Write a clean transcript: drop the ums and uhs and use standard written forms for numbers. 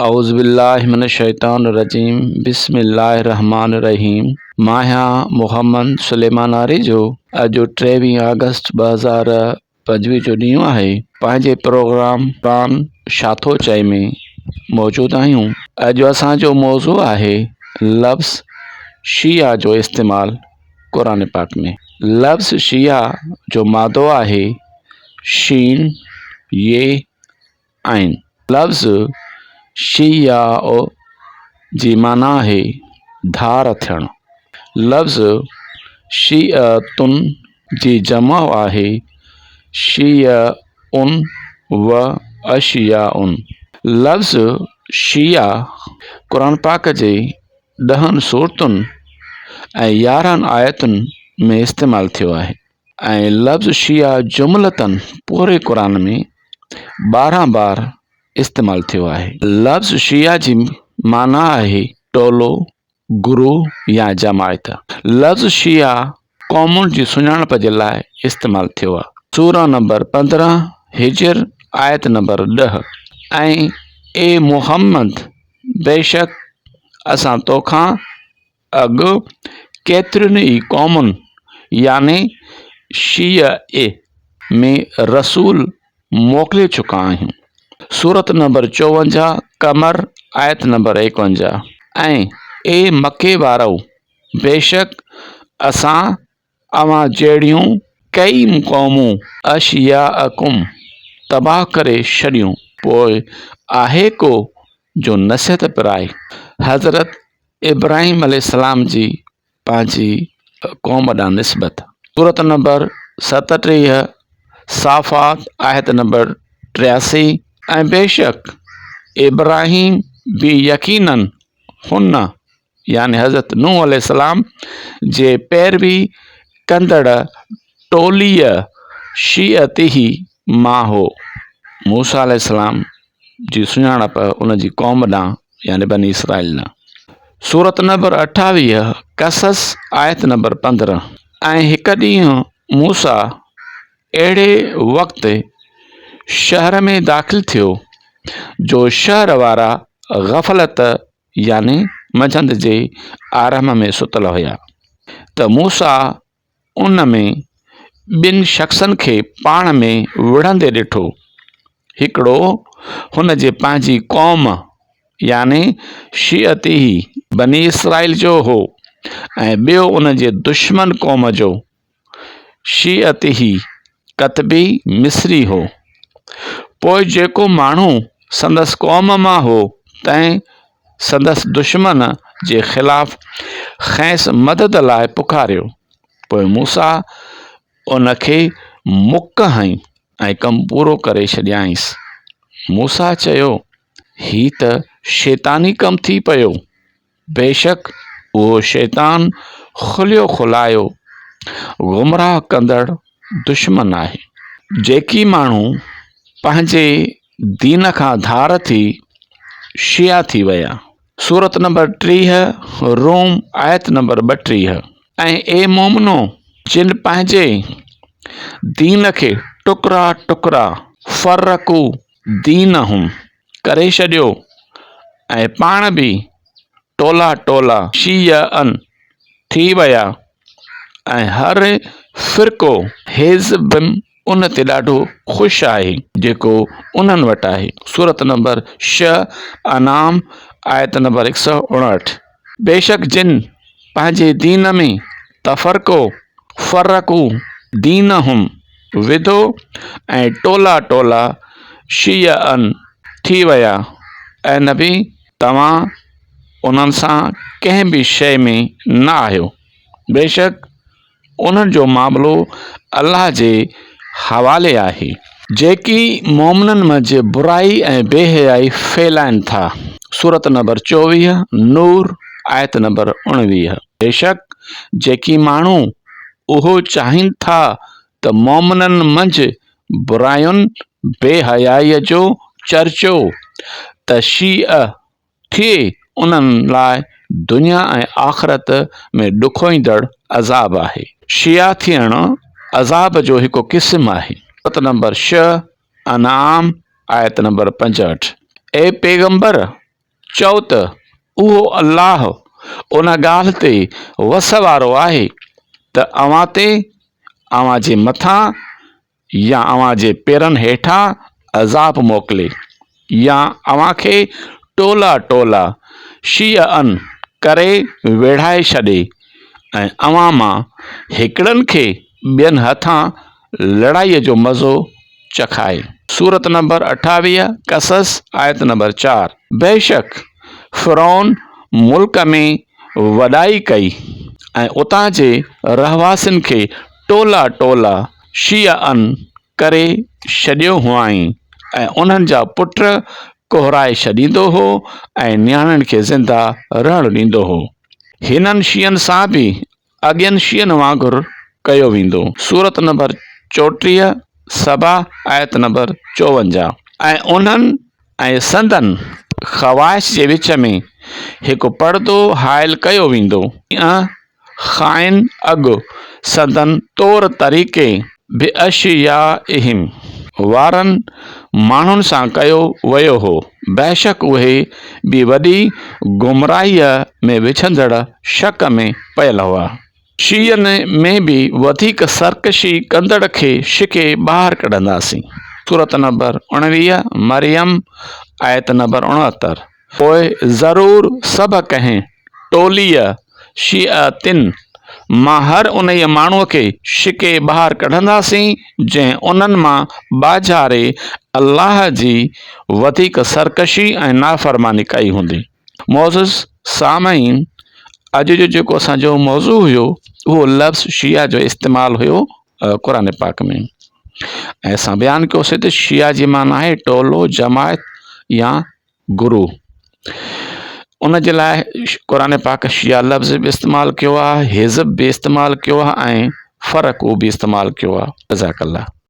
اعوذ بالله من الشيطان الرجيم بسم الله الرحمٰن الرحيم مان آهيان محمد سليمان آريجو اڄ ٽيويهه آگسٽ 2025 جو ڏينهن آهي پنهنجي پروگرام قرآن ڇا ٿو چئي ۾ موجود آهيون اڄ اسان جو موضوع آهي لفظ شيعه جو استعمال قرآن پاڪ ۾ لفظ شيعه جو مادو آهي شين ي آهن. لفظ شيعه جي معنيٰ آهي ڌار ٿيڻ. لفظ شيعة جي جمع آهي شيع و اشياع. لفظ شيعه قرآن پاڪ جي ڏهن سورتن ۽ 11 آيتن ۾ استعمال ٿيو آهي. ۽ لفظ شيعه جملتاً پوري قرآن ۾ 12 بار استعمال ٿيو آهي. لفظ شيعه جي معنيٰ آهي ٽولو، گروهه يا جماعت. لفظ شيعه قومن جي سڃاڻپ جي لاء استعمال ٿيو آهي. سورة نمبر 15 حجر آيت نمبر 10 ۽ اي محمد! بيشڪ اسان توکان اڳ ڪيترين ئي قومن يعني شيعه ۾ رسول موڪلي چڪا آهيون. سورت نمبر 54 قمر آيت نمبر 51 ۽ اي مڪي وارؤ! بيشڪ اسان اوهان جهڙيون ڪيئي قومون اشياعڪم تباهه ڪري ڇڏيون پوء آهي ڪو جو نصيحت پرائي. حضرت ابراهيم عليه السلام جي پنهنجي قوم ڏانهن نسبت. سورت نمبر 37 صافات آيت نمبر 83 ۽ بيشڪ ابراهيم به يقيناً هن يعني حضرت نوح عليه السلام جي پيروي ڪندڙ ٽوليء شيعته مان هو. موسيٰ عليه السلام جي سڃاڻپ ان جي قوم ڏانهن يعني بني اسرائيل ڏانهن. سورت نمبر 28 قصص آيت نمبر 15 ۽ هڪ ڏينهن موسيٰ اهڙي وقت شهر ۾ داخل ٿيو جو شهر وارا غفلت يعني منجهند جي آرام ۾ ستل هيا ته موسيٰ ان ۾ ٻن شخصن کي پاڻ ۾ وڙهندي ڏٺو. هڪڙو هن جي پنهنجي قوم يعني شيعته بني اسرائيل جو هو ۽ ٻيو ان جي دشمن قوم جو شيعته قطبي مصري هو. پوء جيڪو ماڻهو سندس قوم مان هو، تنهن سندس دشمن جي خلاف کانئس مدد لاء پڪاريو. پوء موسيٰ ان کي مڪ هنئي ۽ ڪم پورو ڪري ڇڏيائينس. موسيٰ چيو، هي ته شيطاني ڪم ٿي پيو. بيشڪ اهو شيطان کليو کلايو گمراهه ڪندڙ دشمن آهي. جيڪي ماڻهو پنهنجي دين کان ڌار ٿي شيعا ٿي ويا. سورت نمبر 30 روم آيت نمبر 32 ۽ اي مومنو! جن پنهنجي دين کي ٽڪرا ٽڪرا، فرقوا دينهم، ڪري ڇڏيو ۽ پاڻ به ٽولا ٽولا، شيعا، ٿي ويا ۽ هر فرقو، حزب، ان تي ڏاڍو خوش آهي جيڪو انهن وٽ آهي. سورت نمبر 6 انعام آيت نمبر 159. بيشڪ جن پنهنجي دين ۾ تفرقو، فرقوا دينهم، وڌو ۽ ٽولا ٽولا، شيعا، ٿي ويا، اي نبي! توهان انهن سان ڪنهن به شيء ۾ نه آهيو، بيشڪ انهن جو معاملو الله جي حوالي آهي. جيڪي مؤمنن منجهه برائي ۽ بي حيائي ڦهلائن ٿا. سورت نمبر 24، نور، آيت نمبر 19. بيشڪ جيڪي ماڻهو اهو چاهين ٿا ته مؤمنن منجهه براين، بي حيائيء جو چرچو تشيع ٿئي انهن لاء دنيا ۽ آخرت ۾ ڏکوئيندڙ عذاب آهي. شيعه ٿيڻ عذاب جو هڪ قسم آهي. سورت نمبر 6، انعام، آيت نمبر 65. اي پيغمبر! چئو ته اهو الله ان ڳالهه تي وس وارو آهي ته اوهان تي، اوهان جي مٿان يا اوهان جي پيرن هيٺان عذاب موڪلي يا اوهان کي ٽولا ٽولا، شيعا، ڪري ويڙهائي ڇڏي ۽ اوهان مان هڪڙن کي ٻين هٿان لڙائيء جو مزو چکائي. سورت نمبر 28، قصص، آيت نمبر 4. بيشڪ فرعون ملڪ ۾ وڏائي ڪئي ۽ اتان جي رهواسين کي ٽولا ٽولا، شيعا، ڪري ڇڏيو هئائين ۽ انهن جا پٽ ڪهرائي ڇڏيندو هو ۽ نياڻين کي زنده رهڻ ڏيندو هو. هنن شيعن سان به اڳين شيعن وانگر ڪيو ويندو. سورت نمبر 34، سبا، آيت نمبر 54. ۽ انهن ۽ سندن خواهش جي وچ ۾ هڪ پڙدو حائل ڪيو ويندو. ۽ خائن اڳ سندن طور طريقي بأشياعهم وارن ماڻهن سان ڪيو ويو هو، بيشڪ اهي به وڏي گمراهيء ۾ وجهندڙ شڪ ۾ پيل هئا. شيعن ۾ به وڌيڪ سرڪشي ڪندڙ کي ڇڪي ٻاهر ڪڍنداسين. سورت نمبر 19، مريم، آيت نمبر 69. پوء ضرور سڀ ڪنهن ٽوليء، شيعتن، مان هر انهيء ماڻهوء کي ڇڪي ٻاهر ڪڍنداسين، جنهن انهن مان ٻاجهاري الله جي وڌيڪ سرڪشي ۽ نافرماني ڪئي هوندي. معزز سامعين! اڄ جو جيڪو اسان جو موضوع هيو، اهو لفظ شيعه جو استعمال هيو قرآن پاڪ ۾، ۽ اسان بيان ڪيوسين ته شيعه جي معنيٰ آهي ٽولو، جماعت يا گرو. ان جي لاء قرآن پاڪ شيعه لفظ به استعمال ڪيو آهي، حزب به استعمال ڪيو آهي ۽ فرقو به استعمال ڪيو آهي. جزاڪ الله.